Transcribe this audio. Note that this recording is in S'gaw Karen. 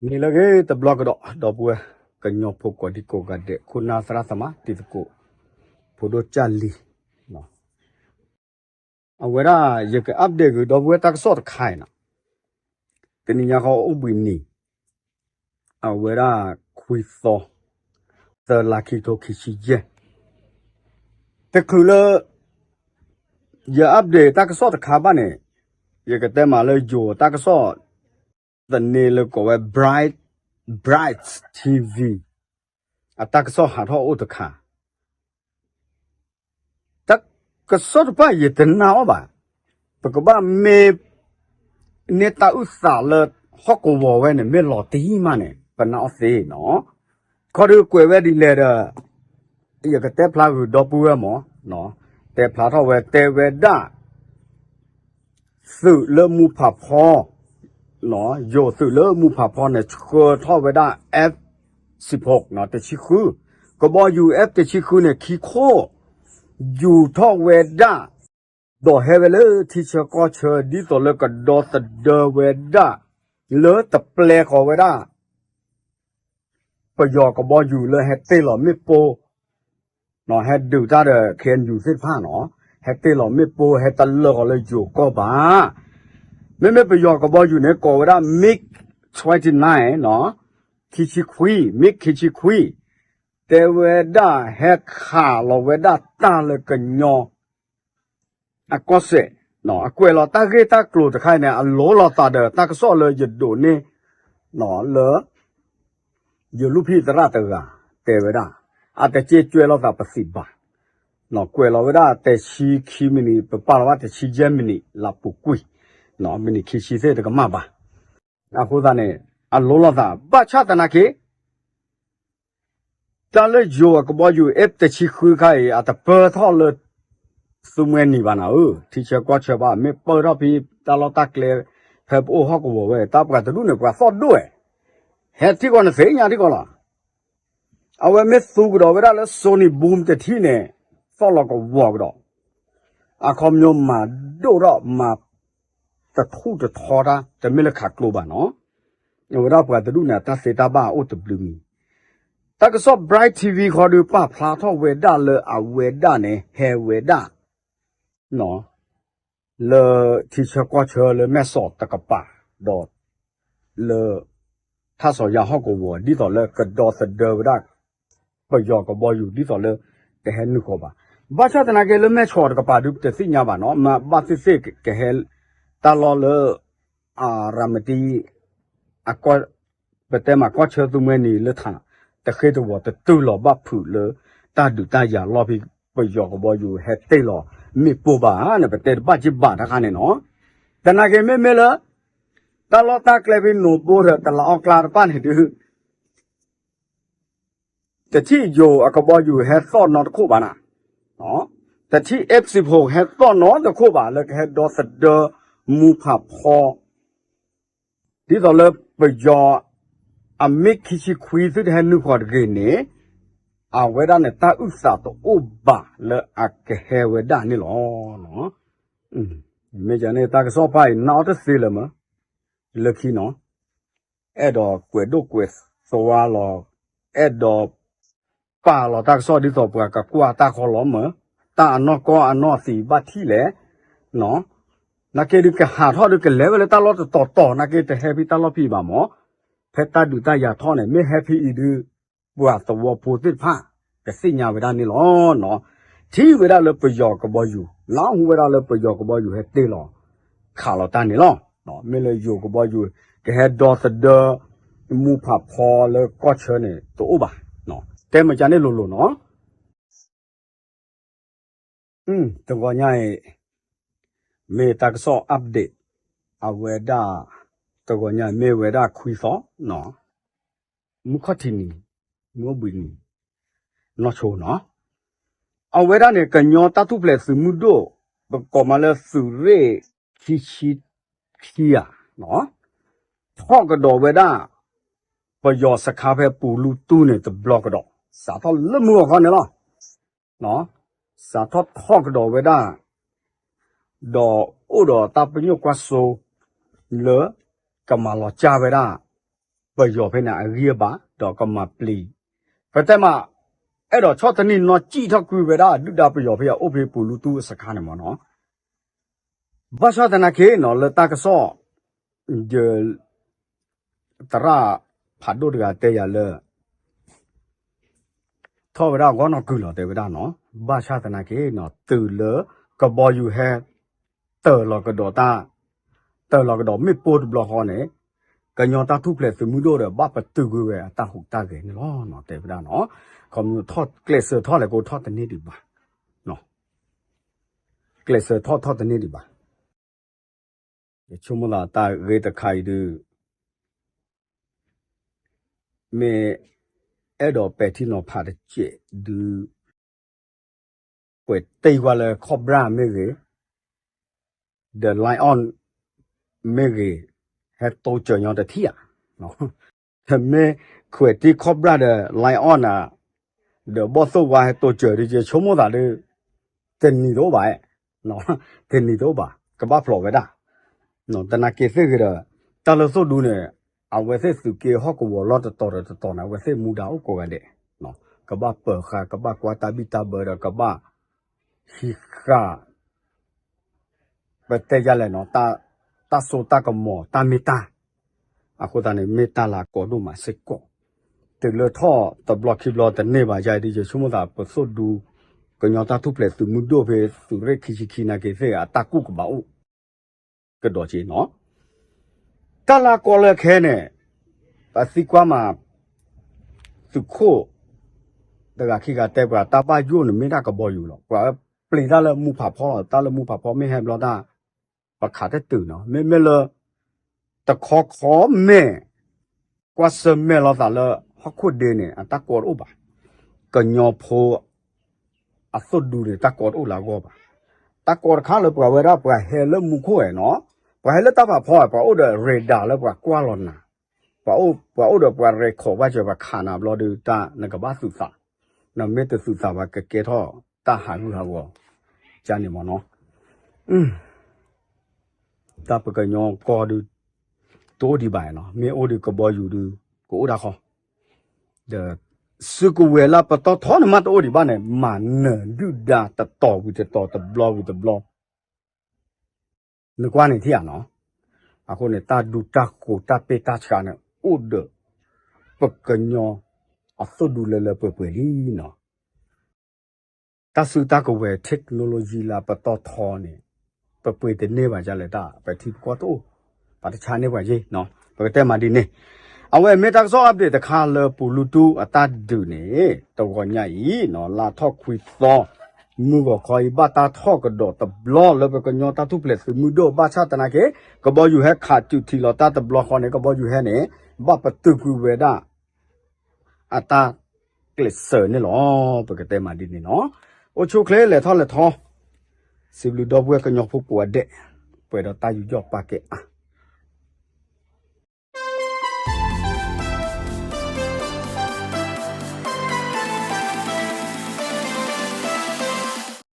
နံၤလၢအဂ့ၤတဘျီကဒီး ဒီပုၢ်ဝဲၢ် ကညီဖိကိးဒံကိးဂၤဒဲး ခိၣ်နၢ်သရၣ်သမါ တံၤသကိး ဖိဒိၣ်ကၢ်လံၤ အဝဲဒၣ်ယက update ဂ့ၤ ဒီပုၢ်ဝဲၢ်တၢ်ကစီၣ်တခါအံၤနီၤ, တနံၤညါဃီအိၣ်ဘှံးနံၤ အဝဲဒၣ်ခွံသီ သၢလါခံကထိခံဆံယဲၢ်, တချုးလၢ ယ update တၢ်ကစီၣ်တခါဘၣ်န့ၣ် ယကတဲမးလၢယိၤတၢ်ကစီၣ် သန့လၢကိးဝဲ Bright Bright TV အတၢ်ကစီၣ်ဟးထီၣ်အိၣ်တခါ တၢ်ကစီၣ်တဖၣ်ယတနာ်အီၤဘၣ်. ပကဘၣ်မ့ၢ်န့ၢ်တၢ်အုၣ်သးလၢဟီၣ်ကဝီၤဝဲန့ၣ် မ့ၢ်လီၤတံၢ်မးန့ၣ် ပနာ်အီၤသ့နီၤ. ခီဒုးကွဲးဝဲဒ်လဲၣ်ဒီး ယကတဲဖျါဂုာ်ဒီပုၢ်ဝဲၢ်မး, တဲဖျါထီၣ်ဝဲတဲဝဲဒၣ် သုးလၢမူဖးဖီ ယိၤသုးလၢမူဖးဖီန့ၣ် ဆှၢထီၣ်ဝဲဒၣ် F စံးဖိ တဆံဃု, ကဘီယူၤ F တဆံဃုန့ၣ် ခံခိၣ် ယူၤထီၣ်ဝဲဒၣ် ဒီးဟဲဝဲလၢထံဆၢကီၢ်ဆၢ ဒ်သိးလၢကဒီသဒၢဝဲဒၣ် လၢတပျဲဃီၤဝဲဒၣ် ပယီၤကဘီယူၤလၢဟဲတ့ၢ်လီၤမ့ၣ်ပိၢ် ဟဲဒုးတၢ်ဒီး ခ့ၣ်အဲၣ်ယူၣ်သ့ၣ်တဖၣ်နီၤ, ဟဲတ့ၢ်လီၤမ့ၣ်ပိၢ် ဟဲတလၢာ်ဃီၤလၢယိၤကီၢ်ဘၣ်. မ့မ့ၢ်ပယီၤကဘီယူၤန့ၣ် ကိးဝဲဒၣ် MiG twenty-nine နီၤ, ခံဆံခွံ, MiG ခံဆံခွံ, တဲဝဲဒၣ်ဟဲခးလီၤဝဲဒၣ်တၢ်လၢကညီ အကီၢ်စဲၣ်, အကွဲးလီၤတၢ်ဂ့ၢ်တၢ်ကျိၤတခါအံၤန့ၣ် အလိၤလိာ်သးဒီးတၢ်ကစီၣ်လၢယဒိးန့ၢ် လၢ ယလူၢ်ဖံးသရၣ်တဂၤ တဲဝဲဒၣ် အတက့ၢ်ကွဲးလိာ်သးပသံးဘၣ်, ကွဲးလီၤဝဲဒၣ်တဆံခံမံးနံး ပပာ်လီၤဘၣ်တဆံယဲၢ်မံးနံး လၢပူၤကွံာ်, မံးနံးခံဆံသ့ၣ်တကမၣ်ဘၣ်. အဃိသတးန့ၣ် အလိၤလိာ်သး ဘၣ်ဆၣ်သနာ်က့ တၢ်လၢယိၤအကဘီယူၤ F တဆံဃုခါအံၤ အတပၢထီၣ်လၢ သူမှဲနံၤဘၣ်နၤဧၢ, ထံဆၢကီၢ်ဆၢဘၣ်, မ့ၢ်ပၢထီၣ်ဖဲတၢ်လီၢ်တၢ်ကျဲ ဖဲပအိၣ်ဟီၣ်ကဝီၤဝဲ တၢ်ပှၤတဒူၣ်န့ၣ် ပှၤသီၣ်ဒိၣ်ဝဲ, ဟဲထံၣ်ကီးန့ၣ်သ့ၣ်ညါထံၣ်ကီးလီၤ. အဝဲမ့ၢ်သူကဒီးဝဲဒၣ်လၢ Sony Boom တထံၣ်န့ၣ် သီၣ်လီၤကဝီၤကဒီး, အခီပညီမၤဒိၣ်ထီၣ်မၤ တထူၣ်တထီတၢ် တမ့ၢ်လၢခးကျိဘၣ်နီၤ. အဝဲဒၣ်ပှၤတဒူၣ်န့ၣ် တၢ်သ့တၢ်ဘၣ်အိၣ်တဘျုးမံၤ, တၢ်ကစီၣ် Bright TV ခီဒုးပာ်ဖျါထီၣ်ဝဲဒၣ်လၢအဝဲဒၣ်န့ၣ် ဟဲဝဲဒၣ် လၢထံဆၢကီၢ်ဆၢလၢမဲၢ်စီးတကပၤ, ဒီး လၢ ထါစီၤယၤဟီၣ်ကဝီၤ ဒ်သိးလၢကဒီသဒၢဝဲဒၣ် ပယီၤကဘီယူၤ ဒ်သိးလၢ တဟဲနုာ်ဃီၤဘၣ်. ဘၣ်ဆၣ်သနာ်က့လၢမဲၢ်စီးတကပၤဒုး ပတသ့ၣ်ညါဘၣ်နီၤ, မ့ၢ်ဘၣ်သ့ၣ်သ့ၣ်ကဟဲ တၢ်လီၢ်လၢ အရၤမတံ ပတဲမးကီၢ်ဆၢသူမှဲနံၤလၢထး တဃ့တဝီၤတတုၤလီၤဘၣ်ဖုးလၢ တၢ်ဒုးတၢ်ယၤလီၢ်ဖဲ ပယီၤကဘီယူၤဟဲတ့ၢ်လီၤမ့ၣ်ပိၢ်ဘၣ်န့ၣ် ပတဲတဘၣ်က့ၢ်ဘၣ်တခါန့ၣ်နီၤ. သနာ်က့မ့မ့ၢ်လၢ တၢ်လီၢ်တၢ်ကျဲဖဲနိၣ်ဘိဒီးတလးအီၣ်ကျါတဖၣ်န့ၣ်ဒုး တထံၣ်ယိၤအကဘီယူၤဟဲသီၣ်နီတခိၣ်ဘၣ်နၤ, တထံၣ် F စံးဖိဟဲသီၣ်နီတခိၣ်ဘၣ် လၢကဟဲဒီသဒၢမူဖးဖီ ဒ်သိးလၢပယီၤ အ MiG ခံဆံခွံ သုတဟဲနုာ်ဃီၤတဂ့ၤန့ၣ် အဝဲဒၣ်န့ၣ် တၢ်အုၣ်သးတအိၣ်ဘၣ်လၢအကဟဲဝဲဒၣ်န့ၣ်လီၤ. မ့ၢ်ကန့ၣ် တၢ်ကစီၣ်ဖၣ်အံၤ နာ်အီၤတသ့လၢၤမး လၢခံနီၤ အဲၣ်ဒိးကွဲးဒိၣ်ကွဲးသွါလီၤ, အဲၣ်ဒိး ပာ်လီၤတၢ်ကစီၣ်ဒ်သိးပှၤကကွၢ်တၢ်ဃီလီၤမး, တၢ်အနီၢ်ကီၢ်အနီၢ်သံးဘၣ်ထံၣ်လဲၣ်, နာ်က့ဒုးကဟးထီၣ်ဒုးကလဲၤဝဲလၢတၢ်လီၢ်တတီၤတီၤ နာ်က့တဟဲဖဲတၢ်လီၢ်ဖံးဘၣ်မး, ဖဲတၢ်ဒုးတၢ်ယၤထီၣ်န့ၣ် မ့ၢ်ဟဲဖဲအံၤဒုး ပှၤသဝီဖိသ့ၣ်တဖၣ် ကသ့ၣ်ညါဝဲဒၣ်န့ၣ်လီၤ. ထံၣ်ဝဲဒၣ်လၢပယီၤကဘီယူၤ, နၢ်ဟူဝဲဒၣ်လၢပယီၤကဘီယူၤဟဲတ့ၢ်လီၤ ခးလီၤတၢ်န့ၣ်လီၤ. မ့ၢ်လၢယိၤကဘီယူၤ ကဟဲဒီသဒၢ မူဖးဖီလၢကီၢ်ဆၢန့ၣ် တအိၣ်ဘၣ်, တဲမ့ၢ်ကန့ၣ်လိၤလိၤနီၤ. တဂီၤညါအံၤ မ့ၢ်တၢ်ကစီၣ် update အဝဲဒၣ် တဂီၤညါအံၤမ့ၢ်ဝဲဒၣ်ခွံသီ မုၢ်ခီၣ်ထံးနံၤ မုၢ်အိၣ်ဘှံးနံၤ နီၢ်ဆိနီၤ. အဝဲဒၣ်န့ၣ် ကညီတၢ်ထူၣ်ဖျဲးသုးမုၢ်ဒိၣ် ပကိးမးလၢသုးရ့ၣ်ခံဆံခံဧါ ထီၣ်ကဒီးဝဲဒၣ် ပယီၤစခါဖဲပူၤလူတူၢ်န့ၣ်တဘျီကဒီး စးထီၣ်လၢမုၢ်ဂီၤခီန့ၣ်လီၤ. စးထီၣ်ထီၣ်ကဒီးဝဲဒၣ် ဒီးအိၣ်ဒီးတၢ်ပညိၣ်ကွၢ်စိ လၢ ကမၤလီၤကၢ်ဝဲဒၣ် ပယီၤဖဲန့ၣ်အဂံၢ်အဘါ ဒီးကမၤပျံၤ, ပတဲမး အဲၣ်ဒိးဆီၣ်တနံၤနီၤ စံၣ်ထီၣ်ကွံာ်ဝဲဒၣ်ဒုၣ်ဒါပယီၤဖဲအအိၣ်ဖဲပူၤလူတူၢ်အစခါန့ၣ်မ့ၢ်နီၤ. ဘၣ်ဆၣ်သနာ်က့နီၤ လၢတၢ်ကစီၣ် ယ သရၣ်ဖးဒိၣ်တဂၤတဲယၤလၢ ထီၣ်ဝဲဒၣ်ဂီၢ်နီၢ်ကုၢ်လီၤ တဲဝဲဒၣ်နီၤ. ဘၣ်ဆၣ်သနာ်က့နီၤ တုၤလၢကဘီယူၤဟဲ တၢၤလီၤကဒီးတၢ်, တၢၤလီၤကဒီးမ့ၣ်ပိၢ်တဘျီဃီန့ၣ် ကညီတၢ်ထူၣ်ဖျဲးသုးမုၢ်ဒိၣ်ဒီး ဘၣ်ပတုာ်ကွံာ်ဝဲအတၢ်ဟူးတၢ်ဂဲၤန့ၣ်လီၤ တဲဝဲဒၣ်နီၤ. ခီမ့ၢ်ထီၣ်ကျဲးစၢးထီၣ်လဲၣ်ကအိၣ်ထီၣ်တန့ၢ်ဒံးဘၣ်, ကျဲးစၢးထီၣ်ထီၣ်တန့ၢ်ဒံးဘၣ်. ယဆိကမိၣ်သးတၢ်ဂ့ၢ်တခါအံၤဒုး မ့ၢ်အဲၣ်ဒိးပဲာ်ထံနီၤဖးတစဲးဒုး ကွဲးတ့ၢ်ကွၢ်လၢ Cobra မ့ၢ်ဂ့ၤ, The Lion မ့ၢ်ဂ့ၤ, ဟဲတိစၢၤညီတထံၣ်ဧါ. မ့ၢ်ခွဲးတ့ၢ် Cobra ဒီး Lion နၤ, ဒီးဘီၣ်သိၣ်ဝါဟဲတိစၢၤဒုး ယဆိကမိၣ်သးဒုး တနံၤတအိၣ်ဘၣ်, တနံၤတအိၣ်ဘၣ် ကဘၣ်ဖျိးဝဲဒၣ်. သနာ်က့သ့ၣ်ဂ့ၤဒီး တၢ်လၢသိၣ်ဒူန့ၣ် အဝဲသ့ၣ်သုးက့ဟီၣ်ကဝီၤလီၢ်တတီၤဒီးတတီၤန့ၣ် အဝဲသ့ၣ်မူဒါအိၣ်ကိးဂၤဒဲး, ကဘၣ်ပၢၤဃာ် ကဘၣ်ကွၢ်တၢ်ဘံၣ်တၢ်ဘၢဒီး ကဘၣ်ဟံးဃာ် ပတဲယလဲၣ်နီၤ, တၢ်စိတၢ်ကမီၤ တၢ်မ့ၢ်တၢ်, အဃိသတးန့ၣ် မ့ၢ်တၢ်လၤကီဒိၣ်မးစ့ၢ်ကီး. တုၤလၢထီၣ်တဘျီခံဘျီတန့ၢ်ဘၣ်ယၤဒ် ယဆိကမိၣ်သး ပသိၣ်ဒူ ကညီတၢ်ထူၣ်ဖျဲးသုးမုၢ်ဒိၣ်ဖဲသုးရ့ၣ်ခံဆံခံနာ်က့သ့ၣ် အတၢ်ကူၣ်ကဘၣ်အိၣ် ကဒီးက့နီၤ. တၢ်လၤကီလၢခဲန့ၣ် ပသံကွၢ်မး သုးခိၣ် တဂၤခံဂၤတဲပှၤ တၢ်ဘၣ်ယိၣ်န့ၣ်မ့ၢ်ဒၣ်ကဘီယူၤလီၤ. ပှၤပျံၤတၢ်လၢမူဖးဖီလီၤ. တၢ်လၢမူဖးဖီမ့ၢ်ဟဲဘျီတၢ် ပခးတတုာ်နီၤ. မ့မ့ၢ်လၢ တခီခီမဲာ် ကွၢ်ဆၢၣ်မဲာ်လိာ်သးလၢဟီၣ်ခိၣ်ဒ့န့ၣ် အတၢ်ကီတအိၣ်ဘၣ်. ကညီဖိ အသိၣ်ဒူန့ၣ် တၢ်ကီတအိၣ်လၢအဂီၢ်ဘၣ်. တၢ်ကီတခါလၢပှၤဝဲဒၣ် ပှၤဟဲလၢမူခိၣ်ဧါနီၤ, ပှၤဟဲလၢတၢ်ဖးဖီဧါ, ပှၤအိၣ်ဒီး radar လၢပှၤကွၢ်လီၤနၤ, ပှၤအိၣ်ဒီးပှၤ record ဘၣ်စၢၤ ပှၤခးနၤဘျီဒုး တၢ်နကဘၣ်သုးသး, နမ့ၢ်တသုးသးဘၣ် ကကဲထီၣ်တၢ်ဟးဂူာ်ဟးဂီၤ ကန့ၣ်မ့ၢ်နီၤ. တၢ်ပကညီကီၢ်ဒုး တအိၣ်ဒံးဘၣ်နီၤ, မ့ၢ်အိၣ်ဒံးကဘီယူၤဒုး ကအိၣ်ဒၣ်ဃီ, ဒီး စုကဝဲၤလၢပတီၢ်ထီန့ၣ်မးတအိၣ်ဒံးဘၣ်န့ၣ် မၤနၢၤဒုၣ်ဒါတတီၤဝံၤတတီၤ တဘျီဝံၤတဘျီ နကွၢ်န့ၣ်ထံၣ်ဧါနီၤ. အဃိန့ၣ် တၢ်ဒူတၢ်ဃိးတၢ်ပ့ၢ်တၢ်ဆှးန့ၣ် အိၣ်ဒီး ပကညီအသိၣ်ဒူလၢလၢပှဲၤပှဲၤလံနီၤ. တၢ်စုတၢ်ကဝဲၤ technology လၢပတီၢ်ထီန့ၣ် ပပှ့ၤတန့ၢ်ဘၣ်ဒ်လဲၣ်တၢ် ပထံပကီၢ်တအိၣ်, ပတဆါန့ၢ်ပှၤယ့ၢ်နီၤ. ပကတဲမးဒ်န့ၣ်, အဝဲမ့ၢ်တၢ်ကစီၣ် update တခါလၢပူၤလူတူၢ်အတၢ်ဒုးန့ၣ် တဂီၤညါအံၤနီၤ လါထီၣ်ခွံသီ မုၢ်ဂီၤခီအံၤ ဘၣ်တၢ်ထီၣ်ကဒီးတဘျီလၢပကညီတၢ်ထူၣ်ဖျဲးသုးမုၢ်ဒိၣ် ဘၣ်ဆၣ်သနာ်က့ ကဘီယူၤဟဲခးတုၤထံးလီၤတၢ်တဘျီဃီန့ၣ် ကဘီယူၤဟဲန့ၣ် ဘၣ်ပတုာ်ကွံာ်ဝဲဒၣ် အတၢ်ကျဲးစၢးန့ၣ်လီၤ. ပကတဲမးဒ်န့ၣ်နီၤ. အိၣ်ဆူၣ်ချ့လဲၤထီၣ်လဲၤထီ, စံးဘျုးဒီပုၢ်ဝဲၢ်ကညီဖိကိးဂၤဒဲး, ပှဲၤဒီးတၢ်ယူးယီၣ်ပာ်ကဲအါ.